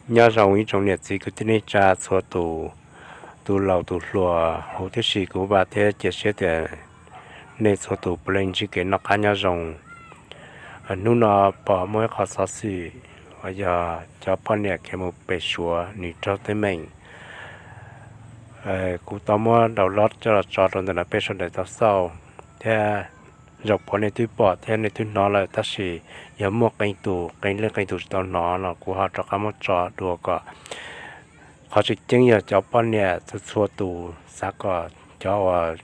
Nyob zoo ib tsoom niam txiv kwv tij neej tsa txhua tus, tus laus tus hluas huv tib si, kuv vam thiab cia siab tias nej txhua tus puav leej ntsib kev noj qab nyob zoo. Hnub no pom muaj ib qho xov xwm uas yog cov poj niam khiav mus pem Suav nws raug teeb meem. Kuv tau muab download coj los tso rau ntawm no peb sawv daws tau xauj thiab. Zaum puav nej twb pom thiab nej twb hnov lawm, tab sis yog muaj qee tus qee leej qee tus tsis tau hnov no kuv ho rov qab muab tso dua kom, qhov tseem ceeb yog cov poj niam txhua txhua tus xav kom cov uas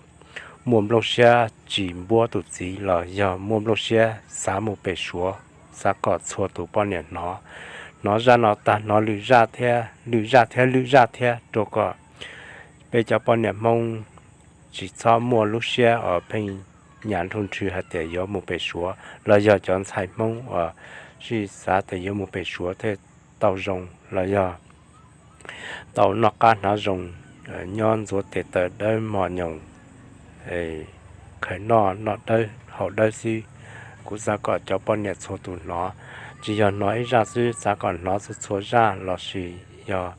muaj nplooj siab tsis npuab tus txiv los yog muaj nplooj siab xav mus pem Suav, xav kom txhua tus poj niam hnov, hnov zaj no tag hnov lwm zaj thiab lwm zaj thiab lwm zaj thiab rau kom peb cov poj niam Hmoob tsis txhob muaj lub siab uas pheej nyam nrhoo nrhw hais tias yuav mus pem Suav, los yog cov ntxhais Hmoob uas sij xav tias yuav mus pem Suav thiaj tau zoo los yog tau noj qab hnav zoo, nyob ntxuav tes taw dawb mos nyoos, khaws noj noj dawb haus dawb xwb. Kuv xav kom cov poj niam txhua tus hnov, tsis yog hnov ib zaj xwb, xav kom hnov txhua txhua zaj, lossis yog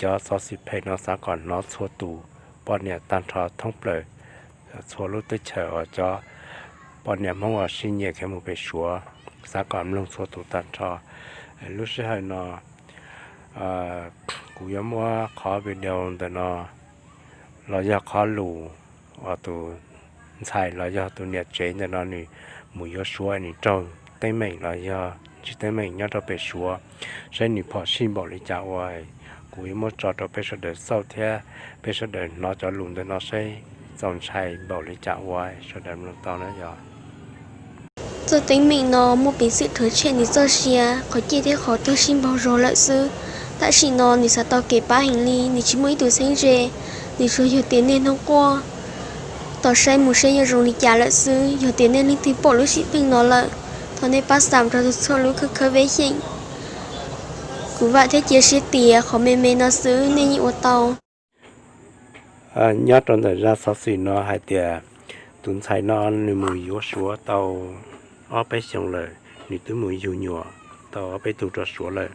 cov xov xwm phem no xav kom hnov txhua tus poj niam tag nrho thoob plaws txhua lub teb chaws uas cov poj niam Hmoob uas sib nyiam khiav mus pem Suav, xav kom mloog txhua tus tag nrho. Lub sij hawm no kuv yuav muab qhov video ntawm no los yog qhov lus uas tus ntxhais los yog tus niam tsev ntawm no nws mus yuav Suav nws raug teeb meem los yog ntsib teeb meem nyob rau pem Suav, saib nws phom sij npaum li cas ua. Kuv yuav muab tso rau peb sawv daws xauj thiab peb sawv daws hnov cov lus ntawm no saib txaus ntshai npaum li cas ua, sawv daws mloog tau na yog. Txoj teeb meem no muaj peev xwm rhuav tshem nws txoj sia, qhov ciaj thiab qhov tuag sib npaug zog lawm xwb. Tam sim no nws xav tau kev pab heev li, nws tsis muaj ib tug txheeb ze, nws tsuas yog tias niaj hnub quaj. Tos saib mus saib yuav zoo li cas lawm xwb. Yog tias nej leej twg pom lub sim neej no lawm, thov nej pab xam rau txhua lub khawb khawb veb xyeem. Kuv vam thiab cia siab tias qhov me me no xwb nej yeej ua tau. Nyob rau ntawm zaj xov xwm no hais tias tus ntxhais no nws mus yuav Suav tau ob peb xyoos lawm, nws twb mus yug nyuam tau ob peb tug rau Suav lawm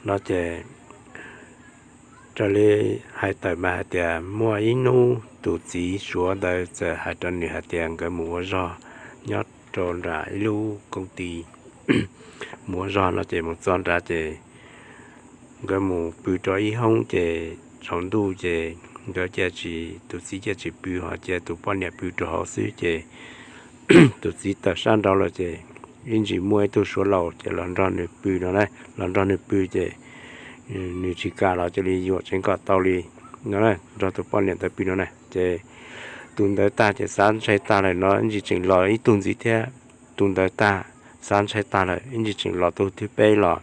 no ces raws li hais tawm mas hais tias muaj ib hnub tus txiv Suav ntawd txawm hais rau nws hais tias nkawd mus ua zog nyob rau nram ib lub koom ti, mus ua zog no ces mus txog nrad ces nkawd mus pw rau ib hoob ces tsaus ntuj ces nkawd cia tsis, tus txiv cia tsis pw ho cia tus poj niam pw rau hauv xwb ces tus txiv tawm sab nraud lawm ces ib ntsis muaj ib tug Suav laus ces los nrog nws pw no na, los nrog nws pw ces nws tsis kam los cia li yuam tseev kom tau li no, nrog tus poj niam ntawd pw no na ces tus ntawd tag ces xav ntshai tag lawm no ib ntsis tseem los ib tug ntxiv thiab, tus ntawd tag xav ntshai tag lawm ib ntsis tseem los tus thib peb los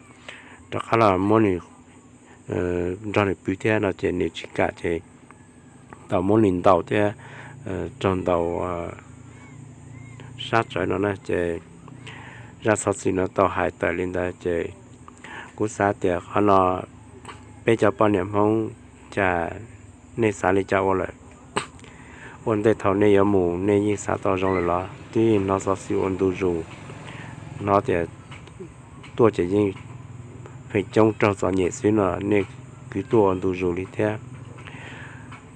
rov qab los muab nws nrog nws pw thiab no ces nws tsis kam ces tau muab nws ntaus thiab raug ntaus sab tsawv no na ces zaj xov xwm no tau hais tawm li ntawd ces kuv xav tias qhov no peb cov poj niam Hmoob cas nej xav li cas ua lawm? Ua ntej thaum nej yuav mus nej yeej xav tau zoo lawm los twb hnov xov xwm ua ntu zus, hnov tias tuaj ces yeej pheej coob raug txom nyem xwb no nej kwv tuaj ua ntu zus li thiab.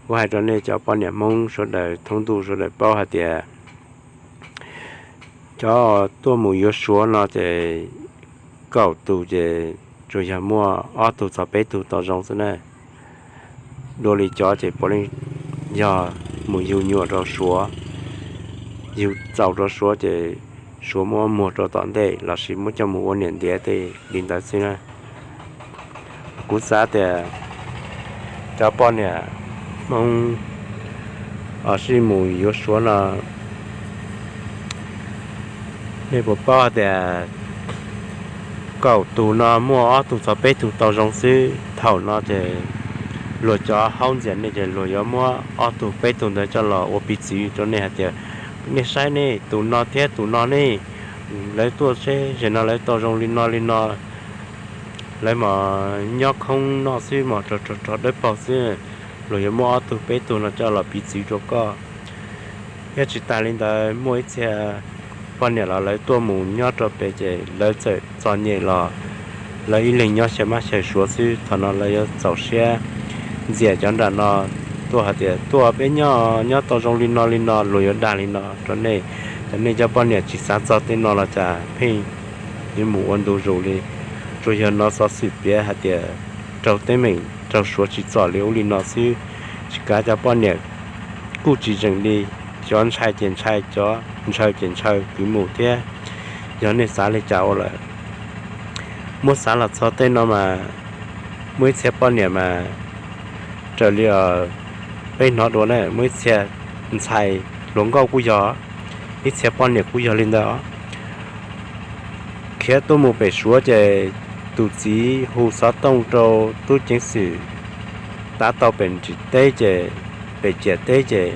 Kuv hais rau nej cov poj niam Hmoob sawv daws thoob ntuj sawv daws paub hais tias cov tuaj mus yuav Suav no ces kaum tus ces tsuas yog muaj ob tug txog peb tug tau zoo xwb na. Dua li cov ces puav leej yog mus yug nyuam rau Suav, yug txaus rau Suav ces Suav muab muag rau tom ntej lossis muab coj mus ua niam ntiav tej li ntawd xwb na. Kuv xav tias cov poj niam Hmoob uas sij mus yuav Suav no, nej puas paub tias kaum tus no muaj ob tug txog peb tug tau zoo xwb. Thaum no ces luag cov haub ntxias nej ces luag yuav muab ob tug peb tug ntawd coj los ua piv txwv rau nej hais tias nej saib nej tus no thiab tus no ne, lawv tuaj seb zaum no lawv tau zoo li no li no, lawv mas nyob khoob noj xwb mas rog rog rog dawb paug xwb. Luag yuav muab ob tug peb tug no coj los piv txwv rau koj. Thiab tsis tas li ntawd muaj ib txhia poj niam los lawv tuaj mus nyob rau pem ces lawv txawm txom nyem los lawv ib leeg nyob xyaw mab xyaw suav xwb. Thaum no lawv yuav txaus siab ntxias cov nram no tuaj hais tias, tuaj peb nyob, nyob tau zoo li no li no, luag yuav dag li no rau nej, ces nej cov poj niam tsis xav txog tej no los cas pheej yuav mus ua ntu zus li. Tsuas yog hnov xov xwm piav hais tias raug teeb meem raug suav tsim txom li ub li no xwb, tsis kav cov poj niam kuj tsis zeem li, cov ntshai ces ntshai, cov ntshaw ces ntshaw kwv mus thiab. Yog nej xav li cas ua lawm, muab xav los txog tej no mas muaj ib txhia poj niam mas raws li peb hnov dua na, muaj ib txhia ntxhais hluas nkauj kuj yog, ib txhia poj niam kuj yog li ntawd. Khiav tuaj mus pem suav ces tus txiv hu xov tooj rau tub ceev xwm, tav tau pem nrim teb ces, pem ciam teb ces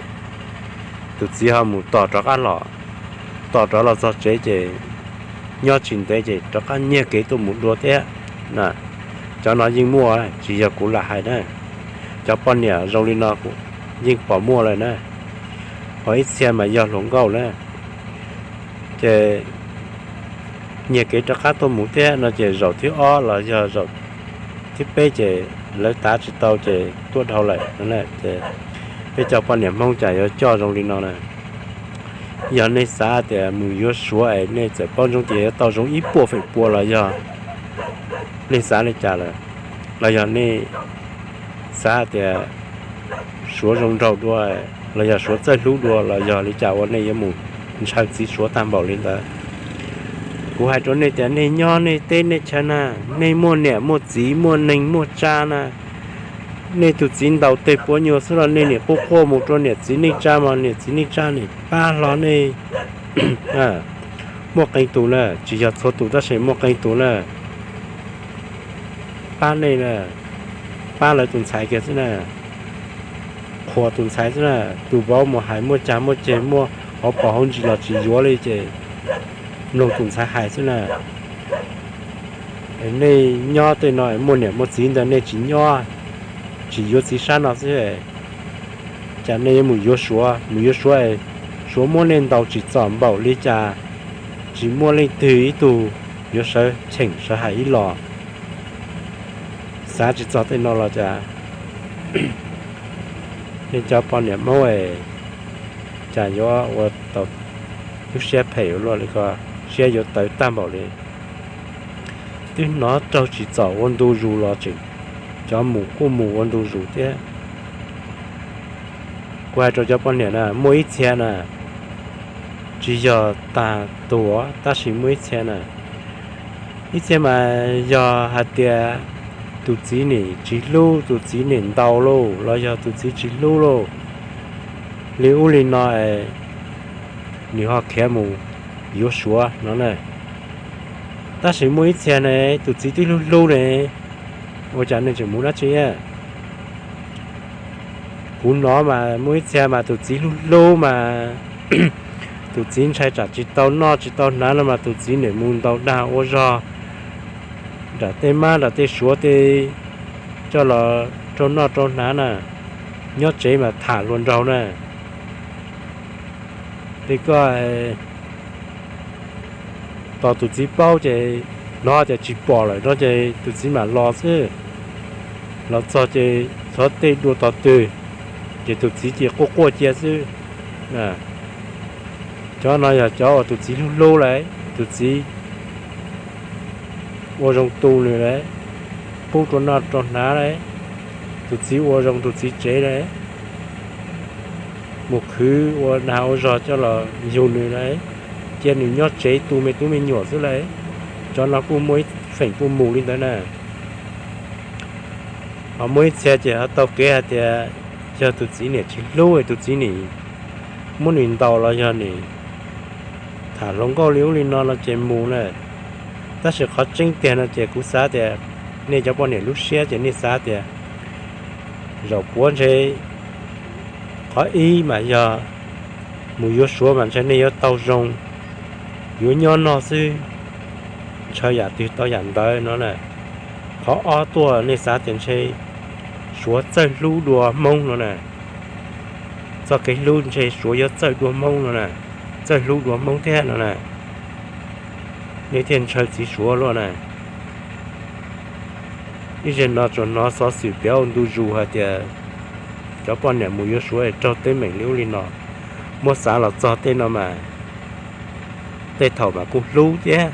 tus txiv ho mus tos rov qab los, tos rov los txog tsev ces nyob tsis ntev ces rov qab nyiag kev tuaj mus dua thiab. Cov no yeej muaj, tsis yog kuv lam hais na, cov poj niam zoo li no yeej pom muaj lawm na. Ho ib txhia mas yog hluas nkauj na, ces nyiag kev rov qab tuaj mus thiab no ces zaum thib ob los yog zaum thib peb ces lawv tav tsis tau ces tuaj dhau lawm. Ces peb cov poj niam Hmoob cas yuav coj zoo li no na. Yog nej xav tias mus yuav suav es nej txawm paub ntsoov tias yuav tau zoo ib puas feem pua los yog nej xav li cas lawm, los yog nej xav tias suav zoo nraug dua, los yog suav txawj hlub dua los yog li cas uas nej yuav mus ntshaw txiv suav tag npaum li ntawd. Kuv hais rau nej tias nej nyob nej teb nej chaw na, nej muaj niam muaj txiv muaj neeg muaj tsa na, nej tus txiv ntaus tes puav nyuag xwb los nej niam quaj quaj mus rau niam txiv neej tsa mas niam txiv neej tsa nim pab hlo nej. Muaj qee tus na, tsis yog txhua tus tab sis muaj qee tus na, pab nej na, pab lawv tus ntxhais kiag xwb na, qhuas tus ntxhais xwb na, tus vauv mus hais muaj cag muaj ceg muaj hauv paus hauv ntsis los tsis yuav li ces mloog tus ntxhais hais xwb na. Nej nyob tej no muaj niam muaj txiv ntawd nej tsis nyob, tsis yuav txiv sab no xwb, cas nej yuav mus yuav suav, mus yuav suav, suav muab nej ntaus tsim txom npaum li cas, tsis muaj leej twg ib tug yuav sawv cheem sawv hais ib los. Xav tsis txog tej no los cas nej cov poj niam Hmoob es cas yuav ua tau lub siab phem ua luaj li ko, siab yuav tawv tag npaum li. Twb hnov raug tsim txom ua ntu zus los tseem cov mus kuj mus ua ntu zus thiab. Kuv hais rau cov poj niam na, muaj ib txhia na, tsis yog tag tuag tab sis muaj ib txhia na, ib txhia mas yog hais tias tus txiv nim tsis hlub, tus txiv nim ntaus lauj, los yog tus txiv tsis hlub lauj, li ub li no, nws ho khiav mus yuav suav no na. Tab sis muaj ib txhia ne, tus txiv twb hlub hlub ne, ua cas nej tseem mus dab tsi? Kuv hnov mas muaj ib txhia mas tus txiv hlub hlub mas tus txiv ntshai tsam tsis tau noj tsis tau hnav no mas tus txiv nim mus ntaus dag ua zog nram tej mab nram tej suav tej coj los rau noj rau hnav na, nyob tsev mas tham hluas nraug na. Ces koj tos tus txiv paub ces hnov tias tsis pom lawm no ces tus txiv mam los xwb. Los txog ces txog tej dua tog twg ces tus txiv ces quaj quaj cia xwb. Cov no yog cov uas tus txiv hlub hlub lawm, tus txiv ua zoo tu nws lawm, pub rau noj rau hnav lawm, tus txiv ua zoo tus txiv tsev lawm, mus khwv ua dag ua zog coj los yug nws lawm, cia nws nyob tsev tu me tub me nyuam xwb lawm. Cov no kuj muaj ib feem kuj mus li ntawd na. Ho muaj ib txhia ces ho tau kev hais tias yog tus txiv niam tsis hlub, tus txiv nim muab nws ntaus los yog nws tham hluas nkauj li ub li no no ces mus na. Tab sis qhov tseeb tiag no ces kuv xav tias nej cov poj niam lub siab ces nej xav tias zaum puav ntshe qhov ib mas yog mus yuav suav mas ntshe nej yuav tau zoo, yuav nyob noj xwb, ntshaw yam twg tau yam ntawd no na. Qhov ob tuaj nej xav tias ntshe suav txawj hlub dua hmoob no na. Txoj kev hlub ntshe suav yuav txawj dua hmoob no na, txawj hlub dua hmoob thiab no na. Nej thiaj ntshaw txiv suav luaj na. Ib zaug no tsuas hnov xov xwm piav ua ntu zus hais tias cov poj niam mus yuav Suav es raug teeb meem li ub li no. Muab xav los txog tej no mas tej thaum mas kuj hlub thiab.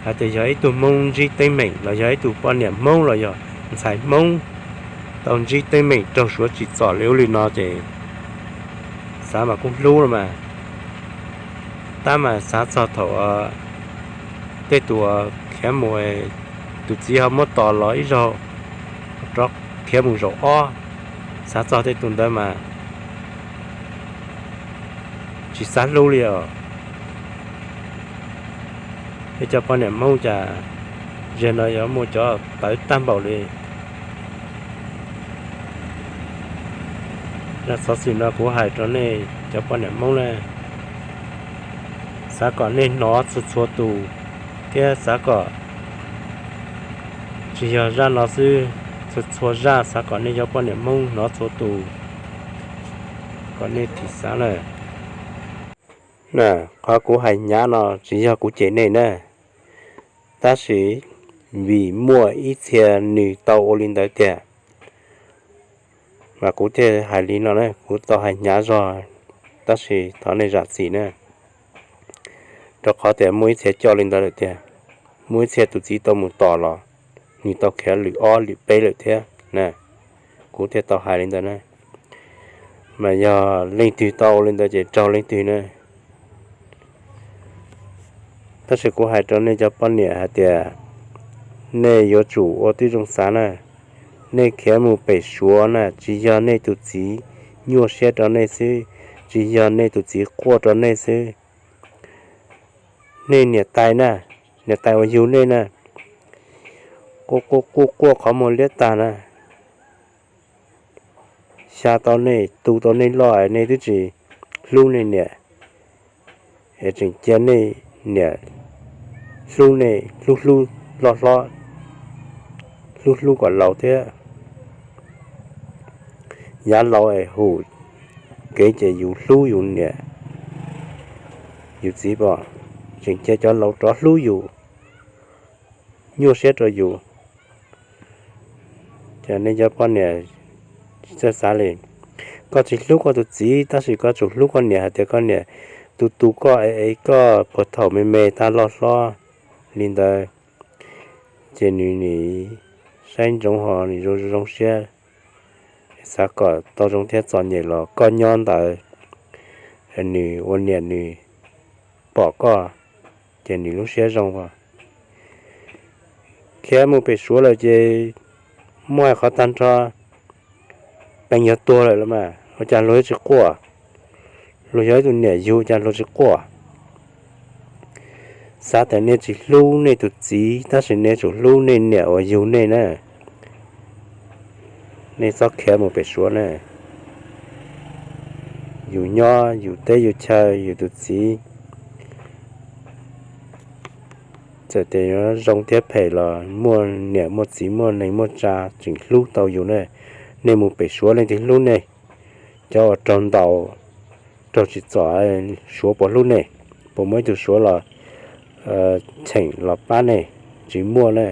Hais tias yog ib tug Hmoob ntsib teeb meem los yog ib tug poj niam Hmoob los yog ntxhais Hmoob tau ntsib teeb meem raug Suav tsim txom li ub li no ces xav mas kuj hlub los mas. Tab mas xav txog thaum tej tus khiav mus, tus txiv ho muab tos los ib zaug rov khiav mus zaum ob, xav txog tej tus ntawd mas tsis xav hlub li os. Peb cov poj niam Hmoob cas zaum no yuav muaj cov tawv tag npaum li. Zaj xov xwm no kuv hais rau nej cov poj niam Hmoob na, xav kom nej hnov txhua txhua tus thiab xav kom tsis yog zaj no xwb, txhua txhua zaj xav kom nej cov poj niam Hmoob hnov txhua tus kom nej thim xav na. Qhov kuv hais hnyav no tsis yog kuv cem nej na, tab sis vim muaj ib txhia nws tau ua li ntawd tiag, mas kuv thiaj hais li no na, kuv tau hais hnyav zog, tab sis thov nej zam txim na. Rau qhov tias muaj ib txhia coj li ntawd lawm tiag, muaj ib txhia tus txiv tau mus tos los nws tau khiav lwm ob lwm peb lawm thiab na, kuv thiaj tau hais li ntawd na. Mas yog leej twg tau ua li ntawd ces raug leej twg na. Tab sis kuv hais rau nej cov poj niam hais tias nej yuav tsum ua tib zoo xav na, nej khiav mus pem Suav na tsis yog nej tus txiv nyuaj siab rau nej xwb, tsis yog nej tus txiv quaj rau nej xwb. Nej niam tais na, niam tais uas yug nej na, quaj quaj quaj qhov muag liab tag na, xya tau nej, tu tau nej loj, nej twb tsis hlub nej niam, es tseem cia nej niam hlub nej, hlub hlub, loj hlob, hlub hlub kom laus thiab. Yav laus es hum kev ces yus hlub yus niam yus txiv pom, tseem cia cov laus rov hlub yus, nyuaj siab rau yus. Ces nej cov poj niam tsis txawj xav li. Koj tsis hlub koj tus txiv tab sis koj tsuas hlub koj niam hais tias koj niam tu tu koj es koj puag thaum me me tag loj hlob li ntawd, ces nws nim saib ntsoov ho nws zoo zoo siab, xav kom tau zoo thiab txom nyem los koj nyob ntawd, nws ua niam nws pom koj, ces nws lub siab zoo. Khiav mus pem Suav lawm ces muaj qhov tag nrho, peev yog tuag lawm los mas ua cas luag tsis quaj? Luag yog ib tug niam yug cas luag tsis quaj? Xav tias nej tsis hlub nej tus txiv tab sis nej tsum hlub nej niam uas yug nej na. Nej txhob khiav mus pem Suav na. Yus nyob yus teb yus chaw yus tus txiv, txawm tias yuav zoo thiab phem los muaj niam muaj txiv muaj neeg muaj tsa tseem hlub tau yus ne. Nej mus pem Suav leej twg hlub nej? Cov uas raug ntaus, raug tsim txom, Suav puas hlub nej? Puas muaj ib tug Suav los cheem los pab nej? Tsis muaj ne.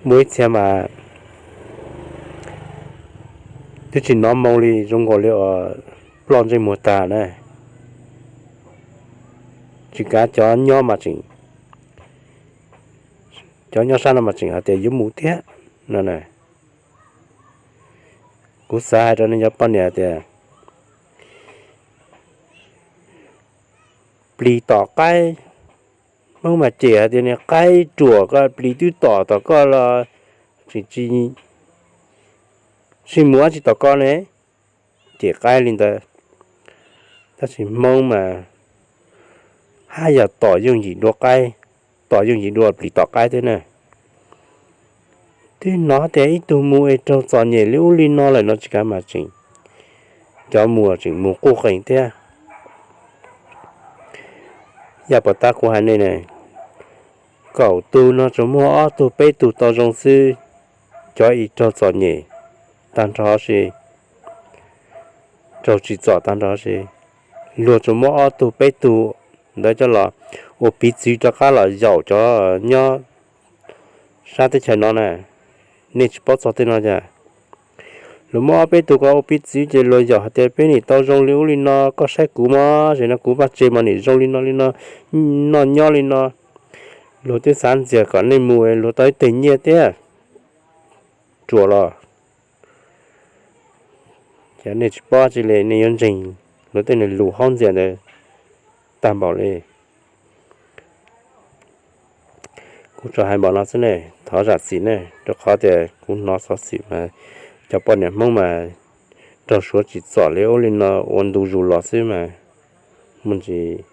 Muaj ib txhia mas twb tsis hnov moo li, zoo nkaus li uas ploj ntsej muag tag na. Tsis kav cov nyob mas tseem, cov nyob sab no mas tseem hais tias yuav mus thiab no na. Kuv xav hais rau nej cov poj niam tias plis tom qaib, Hmoob mas cem hais tias niag qaib ruam ko plis twb tom tom koj los tseem tsis, tsis mus dab tsi tom koj ne, cem qaib li ntawd. Tab sis Hmoob mas haj yam tom yooj yim dua qaib, tom yooj yim dua plis tom qaib thiab na. Twb hnov tias ib tug mus es raug txom nyem li ub li no lawm no tsis kav mas tseem, cov mus tseem mus quj qees thiab. Yam puas tab kuv hais nej ne, kaum tug no tsuas muaj ob tug peb tug tau zoo xwb, cov uas raug txom nyem tag nrho si, raug tsim txom tag nrho si, luag tsuas muab ob tug peb tug ntawd coj los ua piv txwv rov qab los yaum cov nyob sab teb chaws no na. Nej tsis paub txog tej no cas? Luag muab ob peb tug ko ua piv txwv ces luag yom hais tias peb nim tau zoo li ub li no, koj saib kuv mog, ces no kuv vaj tse mas nim zoo li no li no, noj nyob li no. Luag twb xav ntxias kom nej mus luag tau ib teg nyiaj thiab. Ruam los, ces nej tsis paub tsi li, nej yuav ntseeg luag tej lus haub ntxias ntawd tag npaum li. Kuv tsuas hais npaum no xwb ne, thov zam txim ne, rau qhov tias kuv hnov xov xwm mas cov poj niam Hmoob mas raug suav tsim txom li ub li no ua ntu zus los xwb mas, mus ntsis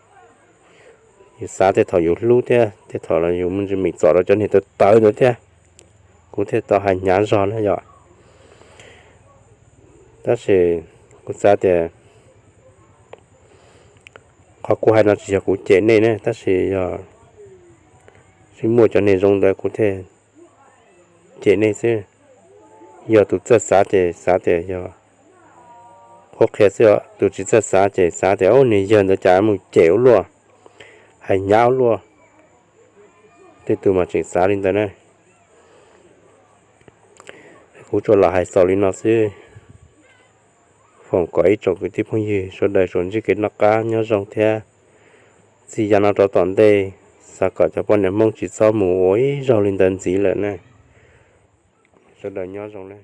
yus xav tej thaum yus hlub thiab tej thaum los yus mus ntsis mem txom rau cov niag tawv tawv ntawd thiab. Kuv thiaj tau hais hnyav zog na yom. Tab sis kuv xav tias qhov kuv hais no tsis yog kuv cem nej ne, tab sis yog sib muaj cov niag zoo ntawd kuv thiaj cem nej xwb. Yog tus txawj xav ces xav tias yog qhuab qhia xwb, tus tsis txawj xav ces xav tias ub, niag yawg ntawd cas mus cem ua luaj, hais hnyav ua luaj. Tej tus mas tseem xav li ntawd na. Kuv tsuas los hais xaus li no xwb. Foom kom ib tsoom kwv tij phooj ywg sawv daws tsuas ntsib kev noj qab nyob zoo thiab. Txij yav no rau tom ntej, xav kom cov poj niam Hmoob tsis txhob mus ua ib zaug li ntawd ntxiv lawm na. Sawv daws nyob zoo na.